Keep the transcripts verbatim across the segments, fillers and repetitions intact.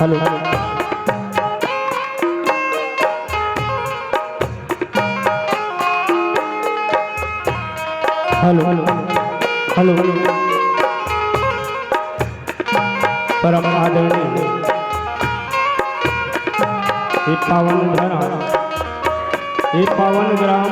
Hello, hello, hello. परम आदरणीय, ये पावन धरा, ये पावन ग्राम,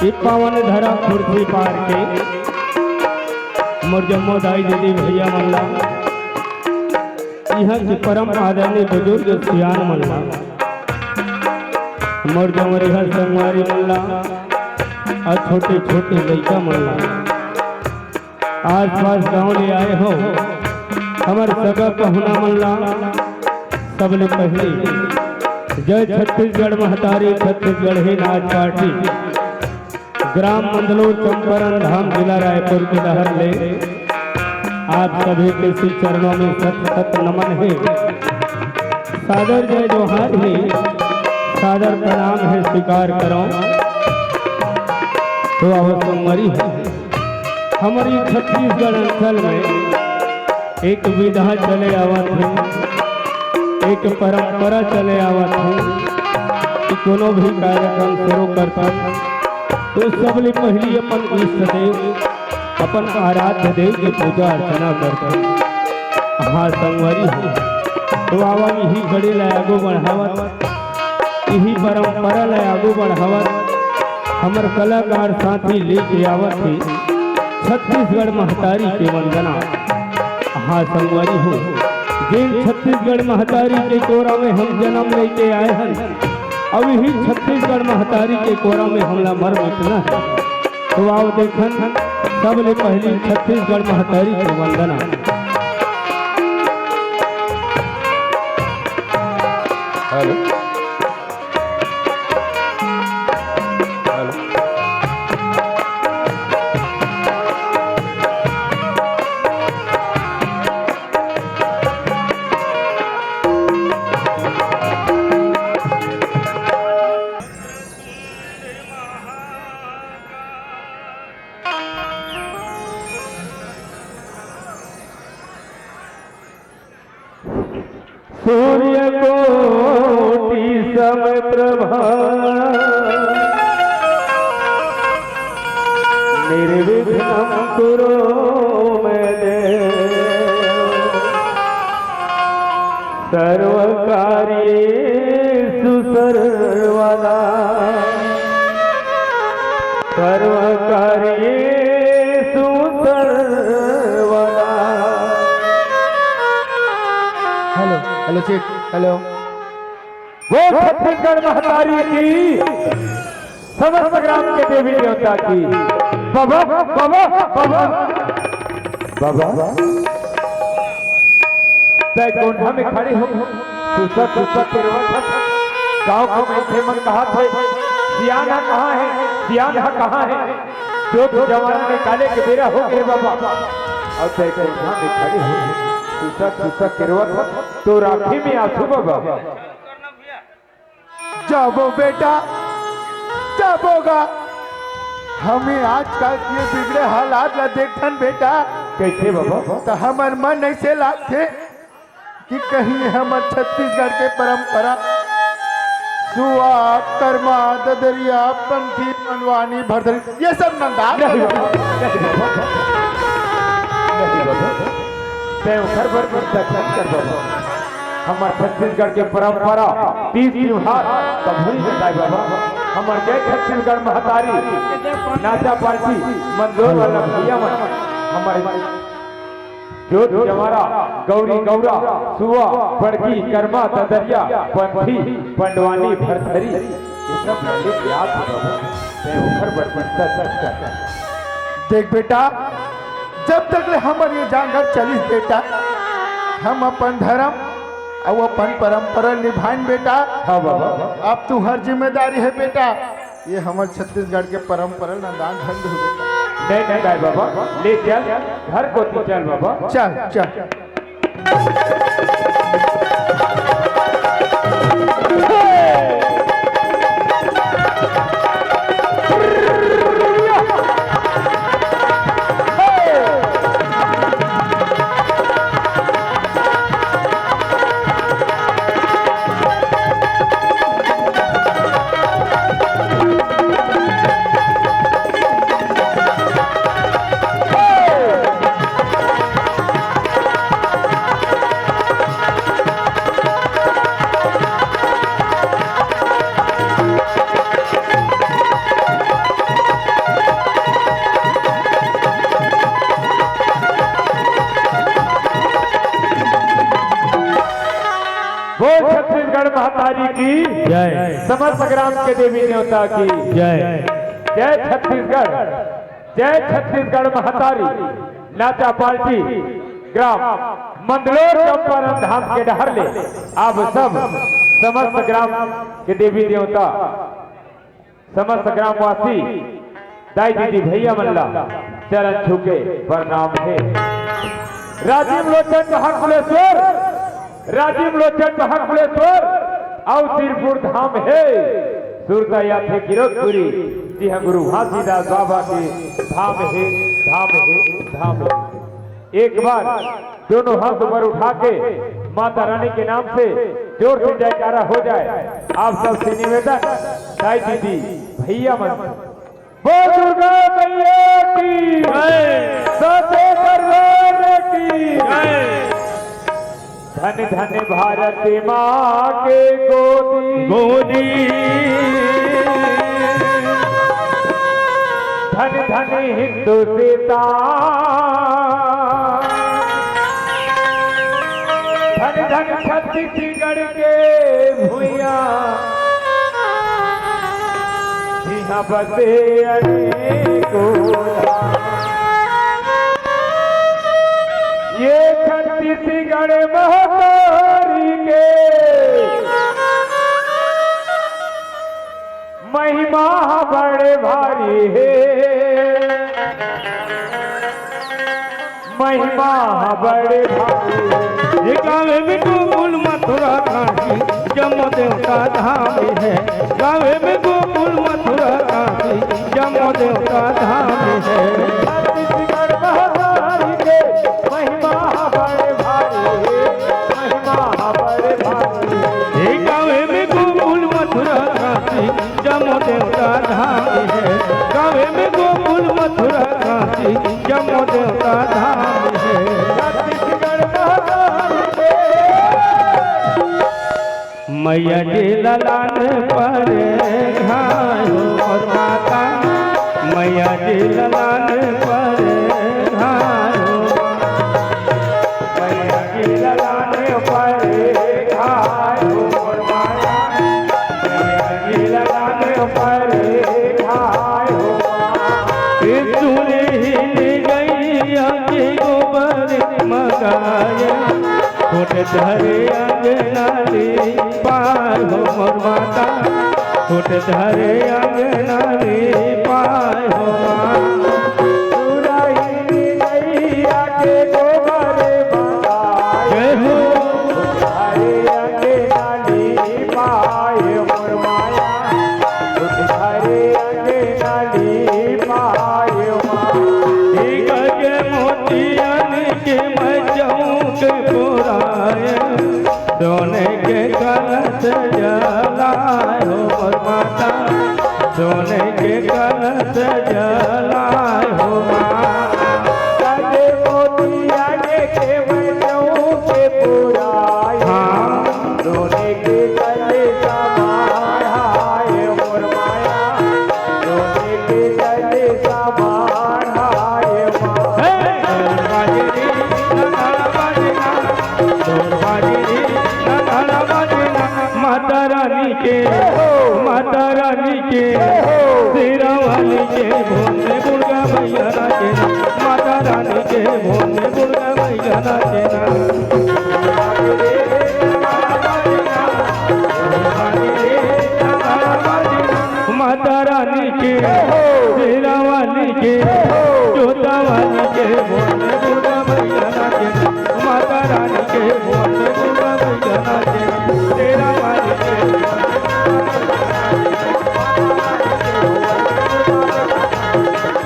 ये पावन धरा खुर्सीपार के मोर जम्मो दाई दीदी भैया मन ला, इहाँ के परम आदरणीय बुजुर्ग सियान मन ला, मोर जमरिहा संगवारी मन ला, अउ छोटे छोटे लइका मन ला, आसपास गांव ले आए हो हमर सगा पहुना मन ला, सबले पहले जय छत्तीसगढ़ महतारी, छत्तीसगढ़ ही नाच पार्टी, ग्राम मंदलोर, चंपारण धाम, जिला रायपुर के डहर ले आप सभी के श्री चरणों में शत शत नमन हे। सादर जय जोहार हे, सादर प्रणाम हे, स्वीकार करो। तो आवत संगवारी हो, हमरी छत्तीसगढ़ अंचल में एक विधा चले आवत हे, एक परंपरा चले आवत हे कि कोनो भी कार्यक्रम शुरू करथन तो सबले पहिली अपन इष्ट देव, अपन आराध्य देव के पूजा अर्चना करथन। हाँ संगवारी हो, तो आवा इही कड़ी ला आगू बढ़ावत, इही परंपरा ला आगू बढ़ावत हमर कलाकार साथी लेके आवत हे छत्तीसगढ़ महतारी के वंदना। हाँ संगवारी हो, जेन छत्तीसगढ़ महतारी के कोरा में हम जन्म लेके आए हन, अउ इही छत्तीसगढ़ महतारी के कोरा में हमला मर मिटना हे। तो आओ देखन, सबले पहिली छत्तीसगढ़ महतारी के वंदना। हेलो। सूर्य कोटि समप्रभा निर्विघ्नं कुरु मे देव। सर्वकार्येषु सर्वदा, सर्वकार्येषु सर्वदा। Hello, hello, check, hello. बोल छत्तीसगढ़ महतारी की, समस्त ग्राम के देवी देवता की। बाबा, बाबा, बाबा, बाबा, बैकुंठा में खड़े हो, सुसर सुसर के रोवत हस। गांव के मनखे मन कहत हे, सियान ह कहाँ हे, सियान ह कहाँ हे? जोत जवारा निकाले के बेरा हो गे बाबा। अउ बैकुंठा में खड़े हो, सुसर सुसर के रोवत हस, तोर आँखी में आंसू बाबा। जाबो बेटा, जाबो गा। हमें आजकल के बिगड़े हालात ला देखथन बेटा। कइसे बाबा? त हमर मन अइसे लागथे कि कहीं हमर छत्तीसगढ़ के परंपरा, सुआ, करमा, ददरिया, पंथी, पंडवानी, भरथरी, ये सब नंदा नहीं बाबा, नहीं बाबा, नहीं बाबा। तैं ओखर बर चिंता मत कर बाबा। हमर छत्तीसगढ़ के परंपरा, तीज तिहार कभू नहीं मिटाए बाबा। हमर जय छत्तीसगढ़ महतारी, नाचा पार्टी, मंदोर वाला भैया मन, हमर जोत जवारा, गौरी गौरा, सुआ, बड़की, करमा, ददरिया, पंथी, पंडवानी, भरथरी, ये सब लगे प्यार से बाबा। तैं ओखर बर चिंता मत कर। देख बेटा, जब तक ले हमर ये जांगर चलिस बेटा, हम अपन धर्म अउ अपन परंपरा निभाइन बेटा। हाँ बाबा। अब तुहर जिम्मेदारी हे बेटा, ये हमर छत्तीसगढ़ के परंपरा नंदान धन हो बेटा। नहीं, नहीं, नहीं बाबा, ले चल, घर कोती चल बाबा। चल, चल। छत्तीसगढ़ महतारी की जय। समस्त ग्राम के देवी देवता की जय। जय छत्तीसगढ़, जय छत्तीसगढ़ महतारी। नाचा पार्टी ग्राम मंदलोर चंपारण धाम के डहर ले आप सब समस्त ग्राम के देवी देवता, समस्त ग्रामवासी, दाई दीदी भैया मन ला चरण छू के प्रणाम हे। राजीव लोचन महाकुलेश्वर, राजीव लोचन महाकुलेश्वर अउ सिरपुर धाम हे। सुरता याथे गिरौदपुरी, जिहां गुरु घासीदास बाबा के धाम हे, धाम हे, धाम हे। एक बार दोनों हाथ ऊपर उठा के माता रानी के नाम से जोर से जयकारा हो जाए। आप सबसे निवेदन, दाई दीदी भैया मन, बोल दुर्गा मैया की जय। सत्य दरबार की जय। धन धन भारत माँ के गोदी। गोदी। धन धन हिंदुस्तान। धन धन छत्तीसगढ़ के भुइयां, जिहां बसे अनेकों धाम। ये छत्तीसगढ़ महतारी के महिमा बड़े भारी हे, महिमा बड़े भारी हे। ये गावे में गोकुल मथुरा काशी, जम्मो देवता धाम हे। गावे में गोकुल मथुरा काशी, जम्मो देवता धाम हे। छत्तीसगढ़ महतारी के महिमा बड़े भारी हे, महिमा बड़े भारी हे। हे गावे में गोकुल मथुरा काशी, जम्मो देवता धाम हे। गावे में गोकुल मथुरा काशी, जम्मो देवता धाम हे। छत्तीसगढ़ महतारी के। मैया जी ललान पर घायो मोर माता, मैया जी ललान पर घायो। मैया जी ललान पर घायो मोर माता, मैया जी ललान पर घायो। ए सुनी गैया के गोबर मगाया, छोट धरे अंगना लीपाय हो मोर माता, छोट धरे अंगना लीपाय हो माँ। सुरहिनी गैया के गोबर मगाय, जय हो। छोट धरे अंगना लीपाय मोर माया, छोट धरे अंगना लीपाय माँ। हीरा के मोतियन के मैं चौक पुराय, सोने के कलश जलाय हो मोर माता, सोने के कलश जलाय हो माँ। राजे मोतिया के केवल चौक पुराय। हाँ। सोने के कलश माढ़ाय मोर माया, सोने के कलश माढ़ाय माँ। हे! बाजरी, नगाड़ा बाजना, ढोल बाजरी, नगाड़ा बाजना, माता रानी के, माता रानी के, शेरा वाली के, भोले बुढ़ा भैया नाचे ना, माता रानी के, भोले बुढ़ा भैया नाचे ना। माता रानी के, शेरा वाली के, जोता वाली के, भोले बुढ़ा भैया नाचे ना। माता रानी के, भोले बुढ़ा भैया नाचे ना। शेरा वाली के,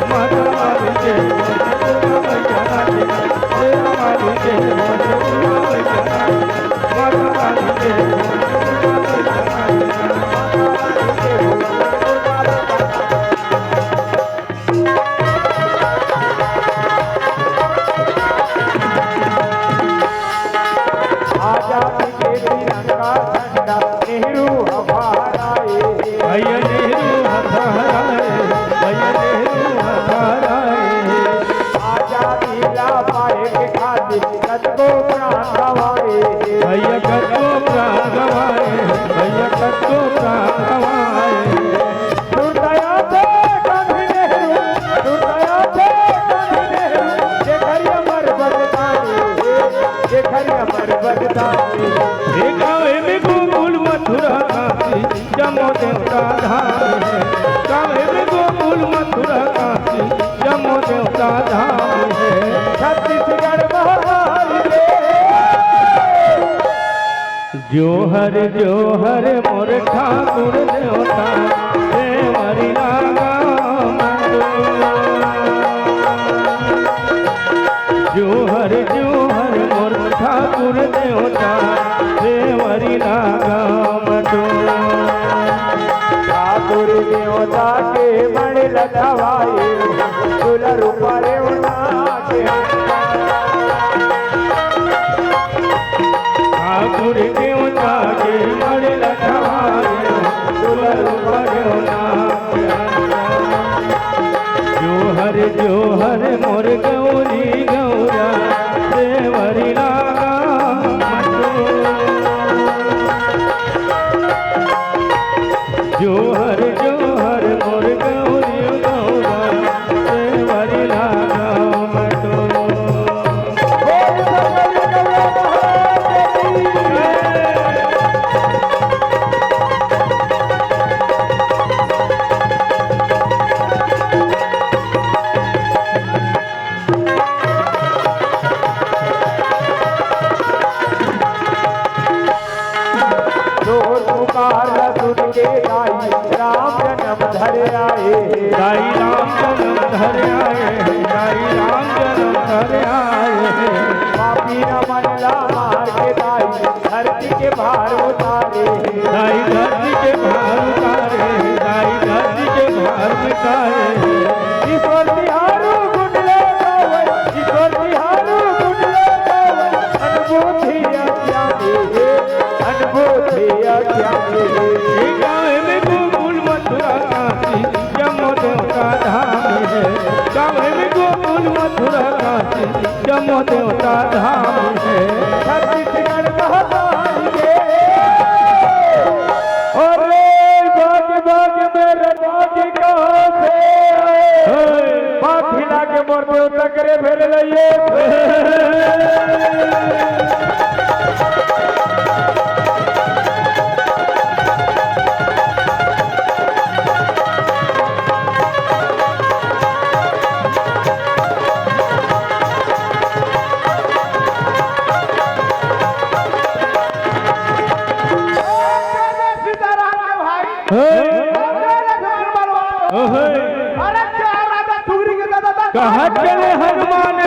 माता रानी के, भोले बुढ़ा भैया नाचे ना। शेरा वाली के, भोले का धाम हे, काहे में गोकुल मथुरा काशी, जम्मो देवता धाम हे। छत्तीसगढ़ महाकाल के। जोहर जोहर मोर ठाकुर देवता, देवरी लागा मंडो। जोहर जोहर मोर ठाकुर देवता, देवरी लागा मंडो। ठाकुर देवता के मणि लखवाए, दुलर ऊपर उना के। ठाकुर देवता के मणि लखवाए, दुलर ऊपर उना के। जोहर जोहर मोर गौरी गौरा, देवरी लागा मंडो। जोहर जोहर मोर गौरी गौरा, देवरी लागा मंडो। तोर पुकार ल सुन के दाई राम जन्म धरे आए। दाई राम जन्म धरे आए, दाई राम जन्म धरे आए। पापी न मन ला मार के दाई धरती के भार उतारे। दाई धरती के भार उतारे, दाई धरती के भार उतारे। ईश्वर तिहारू गुण ले गावे, ईश्वर तिहारू गुण ले गावे। अनबूझी अज्ञानी हे, अनबूझी अज्ञानी हे। ये गावे में गोकुल मथुरा काशी, जम्मो देवता धाम हे। गावे में गोकुल मथुरा काशी, जम्मो देवता धाम हे। छत्तीसगढ़ महाकाल के। अरे बाग बाग मेरे बाग कहाँ से आए? हे। बाग खिला के मोर देवता करे भेल लइए। सीताराम के भाई। हे। अरे रे झुमर बलवान। ओहे। अरे क्या राजा ठुगरी के दादा दा। कहाँ चले हनुमान?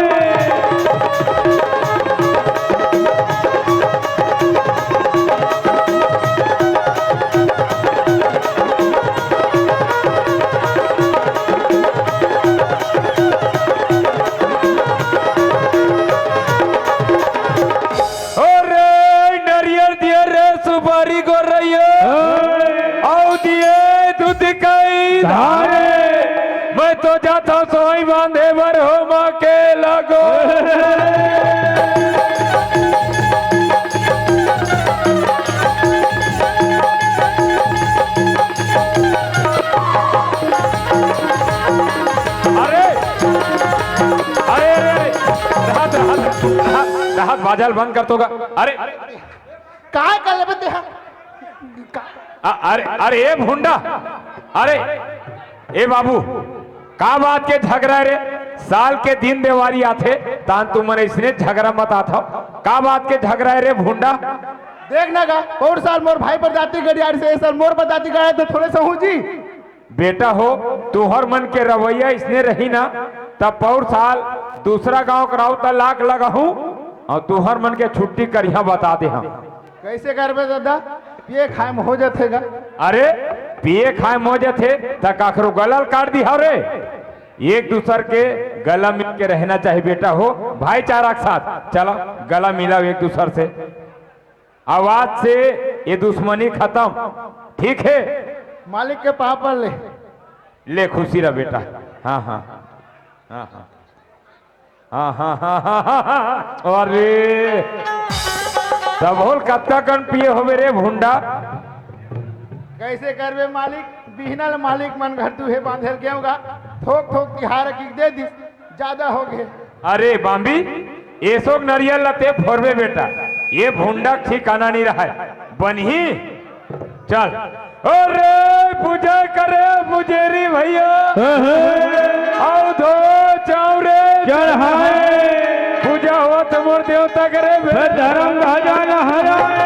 अरे नरियर दिए रे सुपारी गोरैया। अउ दिए दूध कई धारे। मैं तो जाथंव सोई बांधे बर हो माँ के लगो। अरे, अरे, अरे, अरे, रहत, रहत, रहत, रहत, बाजा ल बंद कर तो गा। अरे, काय कर लेबे तेहा? का? अ-, अरे, अरे, ए भुंडा, अरे, ए बाबू, का बात के झगरा हे रे? साल के दिन देवारी आथे, तान तुमन अइसने झगरा मतात हव। का बात के झगरा हे रे भुंडा? देख ना गा, पौर साल मोर भाई बरजाती गड़ियारिस, ए साल मोर बरजाती गड़ियारिस त थोड़े सहूँ जी। बेटा हो, तुहर मन के रवैया अइसने रही ना, त पौर साल दूसरा गांव कराहूं त लाख लगाहूं, अउ तुहर मन के छुट्टी करिहा बता देहंव। कइसे करबे ददा? पिए खाए में हो जथे गा। अरे, पिए खाए में हो जथे, त काखरो गला ल काट दिहा रे। एक दूसर के गला मिल के रहना चाही बेटा हो, भाईचारा के साथ। चला, गला मिलाव एक दूसर से। अउ आज से ये दुश्मनी खतम, ठीक हे? मालिक के पाँव पर ले। ले, खुशी रह बेटा। हाँ, हाँ, हाँ, हाँ। हाँ, हाँ, हाँ, हाँ, हाँ, हाँ। अरे, तभो ल कतका कन पिए होबे रे भुंडा? कइसे करबे मालिक, बिहना ल मालिक मन घर दूहे बांधे ल गेंव गा, थोक थोक तिहार की दे दिस, जादा हो गे। अरे बाम्बी, एसो के नरियर ल ते फोरबे बेटा, ये भुंडा के ठिकाना नइ रहय, बनही। चल। अरे पूजा करे पुजेरी भैया। हाँ, हाँ। अउ धो चाउरे चढ़ाए। पूजा होत मोर देवता करे। फिर धर्म ध्वजा लहराए।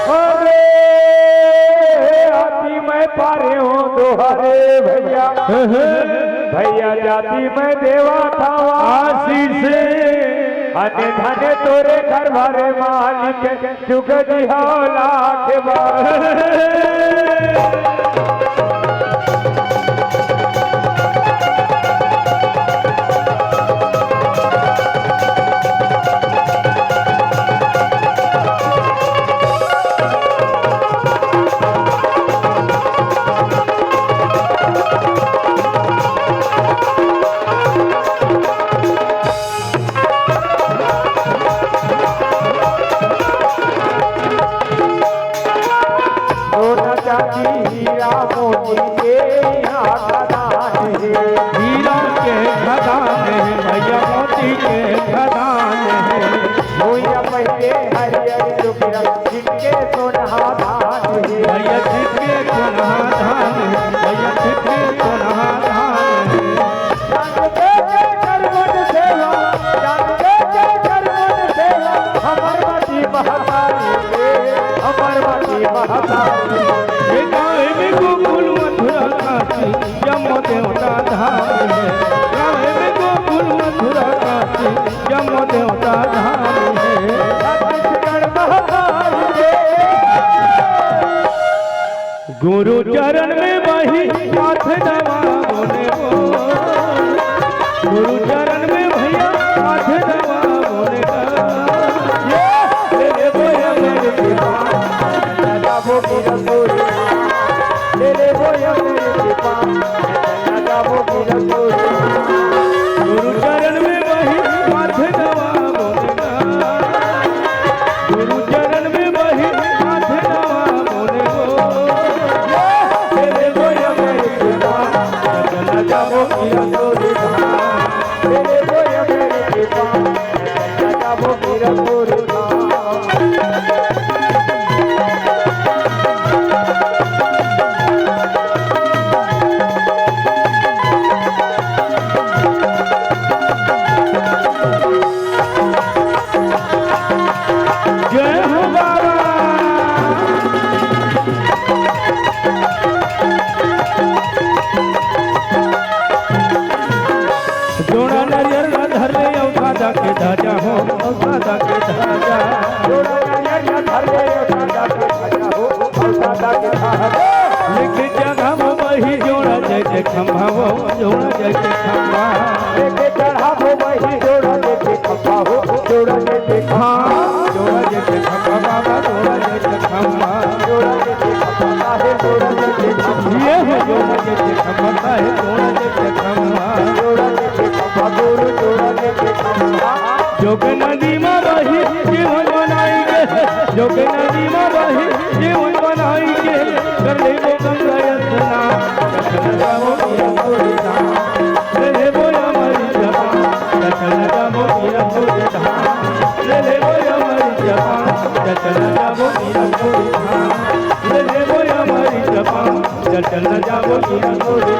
अरे, आती मैं पारे हूँ दोहरे भैया। भैया जाति मैं देवा था आशीष। अने धने तोरे घर भरे मालिक। जुग जिहाओ लाख बार। सोना चांदी हीरा मोती के यहाँ खदान है। हीरा के खदान है भैया, मोती के खदान है। भूया पहले हरियर टुकड़ा, छिटके सोनहा धान है। भैया छिटके सोनहा धान है, भैया छिटके सोनहा धान है। जान दे के कर मन सेवा, जान दे के कर मन सेवा, हमर माटी महतारी रे, हमर माटी महतारी रे। हे गाँव में गोकुल मथुरा काशी, जम्मो देवता धाम है। गाँव में गोकुल मथुरा काशी, जम्मो देवता धाम है। छत्तीसगढ़ महतारी रे। गुरु चरण में बही हाथ दबा बोले वो। गुरु चरण में भैया हाथ दबा बोले का। ये तेरे बोया मेरे के पास, लगा वो मेरा गोरी। तेरे बोया मेरे के पास, लगा वो मेरा गोरी। गुरु चरण में बही हाथ दबा बोले का। गुरु चरण में बही हाथ दबा बोले वो। तेरे बोया मेरे के पास, लगा वो मेरा गोरी। तेरे बोया मेरे के पास, लगा वो मेरा गोरी। जय हो बाबा। जोड़ा नरियर ला धर ले अउ सादा के धाजा हो, अउ सादा के धाजा। जोड़ा नरियर ला धर ले अउ सादा के धाजा हो, अउ सादा के धाजा। लेके चढ़ाबो बही जोड़ा जैसे खंभा हो, जोड़ा जैसे खंभा। लेके चढ़ाबो बही जोड़ा जैसे खंभा हो, जोड़ा जैसे खंभा। हाँ। जोड़ा जैसे खंभा बाबा, जोड़ा जैसे खंभा। जोड़ा जैसे खंभा काहे, जोड़ा जैसे खंभा। ये हो जोड़ा जैसे खंभा काहे, जोड़ा जैसे खंभा। जोड़ा जैसे खंभा, जोड़ा, जोड़ा जैसे खंभा। जोग नदी मा बही जीवन बनाई के, जोग नदी मा बही जीवन बनाई के, कर लेबो गंगा स्नान। चल जाबो हीरा मोरे धाम, ले लेबो अमर जपा। चल जाबो हीरा मोरे धाम, ले लेबो अमर जपा। चल जाबो हीरा मोरे धाम, ले लेबो अमर जपा। चल जाबो हीरा मोरे